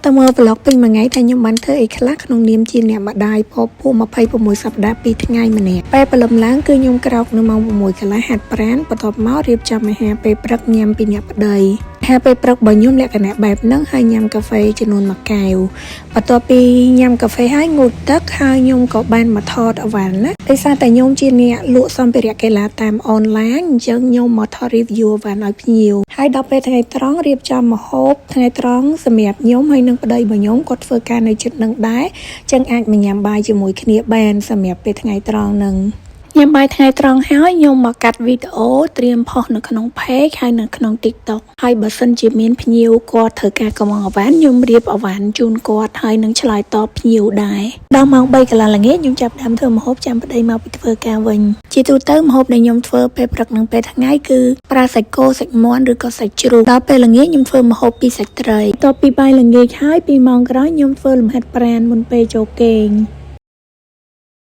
តើមើល vlog ពេញមួយថ្ងៃថាខ្ញុំបានធ្វើអីខ្លះក្នុងនាមជាអ្នកម្ដាយពពោះ26សប្តាហ៍2ថ្ងៃម្នាក់ពេលព្រលឹមឡើងគឺខ្ញុំក្រោកនៅម៉ោង6កន្លះហាត់ប្រាណបន្ទាប់មករៀបចំអាហារពេលព្រឹកញ៉ាំពីអ្នកប្តីអាហារពេលព្រឹករបស់ខ្ញុំលក្ខណៈបែបហ្នឹងហើយញ៉ាំកាហ្វេចំនួន1កែវបន្ទាប់ពីញ៉ាំកាហ្វេហើយងូតទឹកហើយខ្ញុំក៏បានមកថតអីវ៉ាន់ណាដោយសារតែខ្ញុំជាអ្នកលក់សម្ភារៈកីឡាតាមអនឡាញអញ្ចឹងខ្ញុំមកថត review អីវ៉ាន់ឲ្យភ្ញៀវហើយដល់ពេលថ្ងៃត្រង់រៀបចំម្ហូបថ្ងៃត្រង់សម្រាប់ខ្ញុំហើយនិងប្តីរបស់ខ្ញុំគាត់ធ្វើការនៅជិតនឹងដែរអញ្ចឹងអាចមកញ៉ាំបាយជាមួយគ្នាបានសម្រាប់ពេលថ្ងៃត្រង់នឹងញ៉ាំបាយថ្ងៃត្រង់ហើយខ្ញុំមកកាត់វីដេអូត្រៀមផុសនៅក្នុង page ហើយនៅក្នុង TikTok ហើយបើសិនជាមានភ្ញៀវគាត់ត្រូវការកម្ម៉ង់អីវ៉ាន់ខ្ញុំរៀបអីវ៉ាន់ជូនគាត់ហើយនឹងឆ្លើយតបភ្ញៀវដែរដល់ម៉ោង3កន្លះល្ងាចខ្ញុំចាប់ផ្ដើមធ្វើម្ហូបចាំប្តីមកពីធ្វើការវិញជាទូទៅម្ហូបដែលខ្ញុំធ្វើពេលព្រឹកនិងពេលថ្ងៃគឺប្រើសាច់គោសាច់មាន់ឬក៏សាច់ជ្រូកដល់ពេលល្ងាចខ្ញុំធ្វើម្ហូបពីសាច់ត្រីបន្ទាប់ពីបាយល្ងាចហើយ2ម៉ោងក្រោយខ្ញុំធ្វើលំហាត់ប្រាណមុនពេលចូលគេង។